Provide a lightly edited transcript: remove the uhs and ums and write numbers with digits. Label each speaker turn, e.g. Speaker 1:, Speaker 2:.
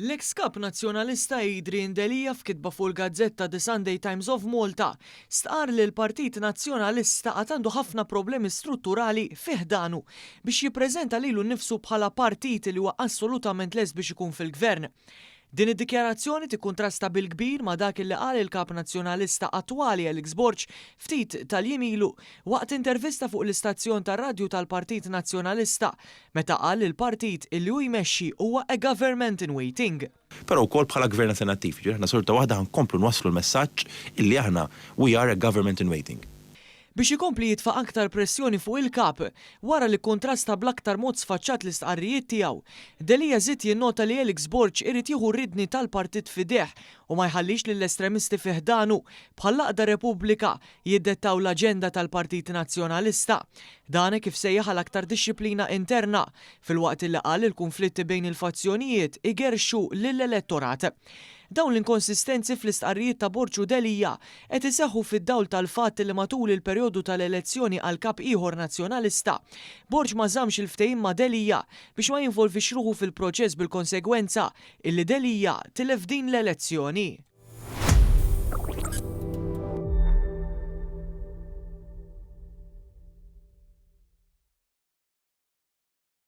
Speaker 1: L-eks Kap Nazzjonalista Adrian Delia f'kitba fuq il-gazzetta The Sunday Times of Malta stqarr li l-Partit Nazzjonalista għad għandu ħafna problemi strutturali fi ħdanu biex jippreżenta lilu nnifsu bħala partit li huwa assolutament lest biex ikun fil-Gvern. Din id-dikjarazzjoni tikkuntrasta bil-kbir ma' dak li qal il-Kap Nazzjonalista attwali Alex Borg ftit tal-jiem ilu waqt intervista fuq l-istazzjon tar-radju tal-Partit Nazzjonalista meta qal li l-partit illi hu jmexxi huwa a government in waiting.
Speaker 2: Però wkoll bħala gvern alternattiv, jiġifieri aħna xorta waħda ħa nkomplu nwasslu l-messaġġ illi aħna we are a government in waiting.
Speaker 1: Biex ikompli jitfa' aktar pressjoni fuq il-Kap, wara li kkuntrasta bl-aktar mod sfaċċat l-istqarrijiet tiegħu, Delia żied jinnota li Alex Borg irid jieħu r-riedni tal-partit f'idejh u ma jħallix lill-estremisti fi ħdanu bħall-Għaqda Repubblika jiddettaw l-aġenda tal-Partit Nazzjonalista. Dan kif sejjaħ għal aktar dixxiplina interna, filwaqt li qal il-kunflitti bejn il-fazzjonijiet igerxu lill-elettorat. Dawn l-inkonsistenzi fl-istqarrijiet ta' Borg u Delia qed iseħħu fid-dawl tal-fatt li matul il-perjodu tal-elezzjoni għal kap ieħor nazzjonalista, Borg ma żammx il-ftehim ma' Delia biex ma jinvolvix ruħu fil-proċess bil-konsegwenza illi Delia tilef din l-elezzjoni.